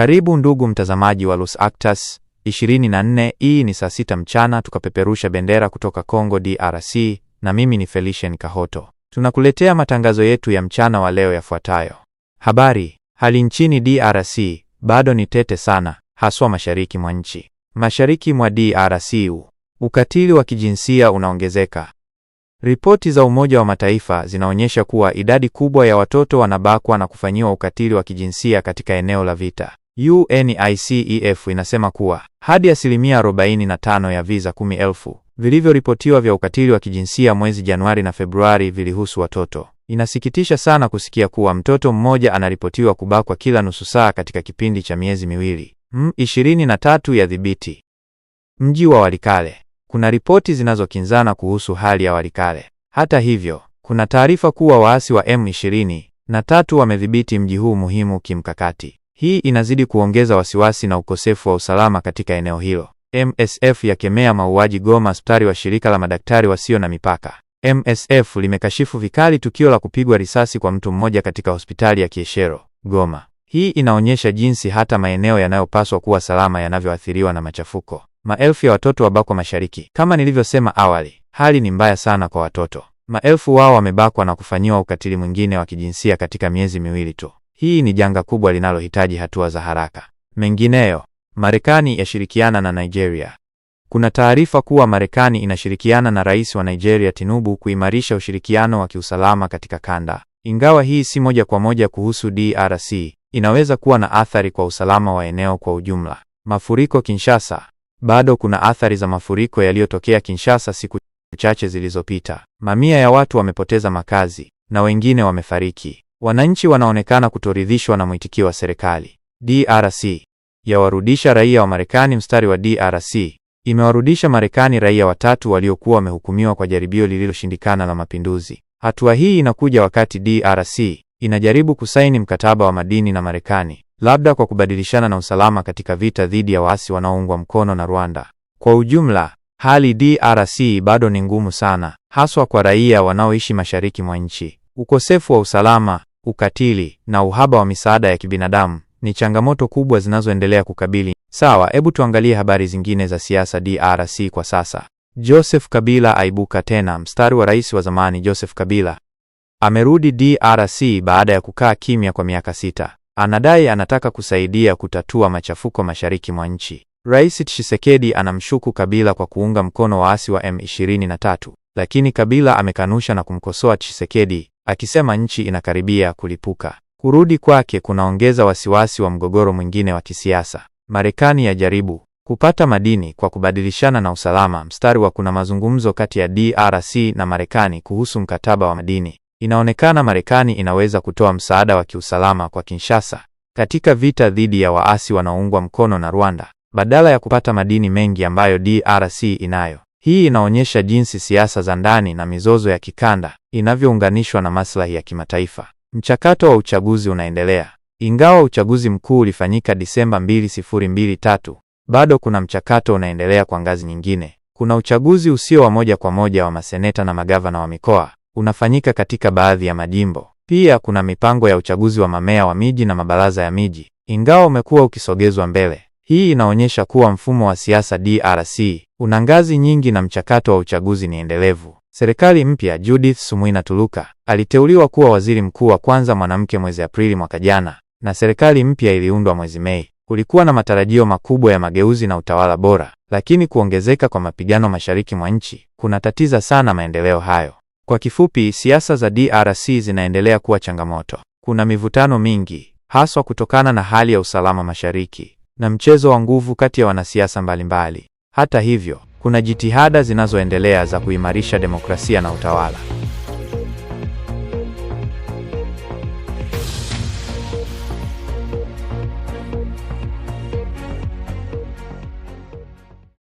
Karibu ndugu mtazamaji wa Los Actas 24. Hii ni saa 6 mchana tukapeperusha bendera kutoka Congo DRC, na mimi ni Felician Kahoto. Tunakuletea matangazo yetu ya mchana wa leo yafuatayo. Habari, hali nchini DRC bado ni tete sana, haswa mashariki mwa nchi. Mashariki mwa DRC ukatili wa kijinsia unaongezeka. Ripoti za Umoja wa Mataifa zinaonyesha kuwa idadi kubwa ya watoto wanabakwa na kufanyiwa ukatili wa kijinsia katika eneo la vita. UNICEF inasema kuwa hadi asilimia 45 ya visa 10,000 vilivyoripotiwa vya ukatili wa kijinsia mwezi Januari na Februari vilihusu watoto. Inasikitisha sana kusikia kuwa mtoto mmoja anaripotiwa kubakwa kila nusu saa katika kipindi cha miezi miwili. M23 yadhibiti mji wa Walikale. Kuna ripoti zinazokinzana kuhusu hali ya Walikale. Hata hivyo, kuna taarifa kuwa waasi wa M23 wamedhibiti mji huu muhimu kimkakati. Hii inazidi kuongeza wasiwasi na ukosefu wa usalama katika eneo hilo. MSF yakemea mauaji Goma. Mstari wa shirika la madaktari wasio na mipaka MSF limekashifu vikali tukio la kupigwa risasi kwa mtu mmoja katika hospitali ya Kieshero, Goma. Hii inaonyesha jinsi hata maeneo yanayopaswa kuwa salama yanavyoathiriwa na machafuko. Maelfu ya watoto wabakwa mashariki. Kama nilivyosema awali, hali ni mbaya sana kwa watoto. Maelfu wao wamebakwa na kufanyiwa ukatili mwingine wa kijinsia katika miezi miwili tu. Hii ni janga kubwa linalohitaji hatua za haraka. Mengineyo, Marekani yashirikiana na Nigeria. Kuna taarifa kuwa Marekani inashirikiana na Rais wa Nigeria Tinubu kuimarisha ushirikiano wa kiusalama katika kanda. Ingawa hii si moja kwa moja kuhusu DRC, inaweza kuwa na athari kwa usalama wa eneo kwa ujumla. Mafuriko Kinshasa. Bado kuna athari za mafuriko yaliyotokea Kinshasa siku chache zilizopita. Mamia ya watu wamepoteza makazi na wengine wamefariki. Wananchi wanaonekana kutoridhishwa na mwitikio wa serikali. DRC yawarudisha raia wa Marekani. Mstari wa DRC imewarudisha Marekani raia watatu waliokuwa wamehukumiwa kwa jaribio lililoshindikana la mapinduzi. Hatua hii inakuja wakati DRC inajaribu kusaini mkataba wa madini na Marekani, labda kwa kubadilishana na usalama katika vita dhidi ya waasi wanaoungwa mkono na Rwanda. Kwa ujumla, hali DRC bado ni ngumu sana, haswa kwa raia wanaoishi mashariki mwa nchi. Ukosefu wa usalama, ukatili na uhaba wa misaada ya kibinadamu ni changamoto kubwa zinazoendelea kukabili. Sawa, hebu tuangalie habari zingine za siasa DRC kwa sasa. Joseph Kabila aibuka tena. Mstari wa rais wa zamani Joseph Kabila amerudi DRC baada ya kukaa kimya kwa miaka 6. Anadai anataka kusaidia kutatua machafuko mashariki mwa nchi. Rais Tshisekedi anamshuku Kabila kwa kuunga mkono waasi wa M23, lakini Kabila amekanusha na kumkosoa Tshisekedi akisema nchi inakaribia kulipuka. Kurudi kwake kunaongeza wasiwasi wa mgogoro mwingine wa kisiasa. Marekani yajaribu kupata madini kwa kubadilishana na usalama. Mstari wa kuna mazungumzo kati ya DRC na Marekani kuhusu mkataba wa madini. Inaonekana Marekani inaweza kutoa msaada wa kiusalama kwa Kinshasa katika vita dhidi ya waasi wanaoungwa mkono na Rwanda badala ya kupata madini mengi ambayo DRC inayo. Hii inaonyesha jinsi siasa za ndani na mizozo ya kikanda inavyounganishwa na maslahi ya kimataifa. Mchakato wa uchaguzi unaendelea. Ingawa uchaguzi mkuu ulifanyika Disemba 2023, bado kuna mchakato unaendelea kwa ngazi nyingine. Kuna uchaguzi usio wa moja kwa moja wa maseneta na magavana wa mikoa unafanyika katika baadhi ya majimbo. Pia kuna mipango ya uchaguzi wa mamea wa miji na mabaraza ya miji, ingawa umekuwa ukisogezwa mbele. Hii inaonyesha kuwa mfumo wa siasa DRC una ngazi nyingi na mchakato wa uchaguzi ni endelevu. Serikali mpya, Judith Suminwa Tuluka aliteuliwa kuwa waziri mkuu wa kwanza mwanamke mwezi Aprili mwaka jana, na serikali mpya iliundwa mwezi Mei. Kulikuwa na matarajio makubwa ya mageuzi na utawala bora, lakini kuongezeka kwa mapigano mashariki mwa nchi kunatatiza sana maendeleo hayo. Kwa kifupi, siasa za DRC zinaendelea kuwa changamoto. Kuna mivutano mingi, haswa kutokana na hali ya usalama mashariki na mchezo wa nguvu kati ya wanasiasa mbalimbali. Hata hivyo, kuna jitihada zinazoendelea za kuimarisha demokrasia na utawala.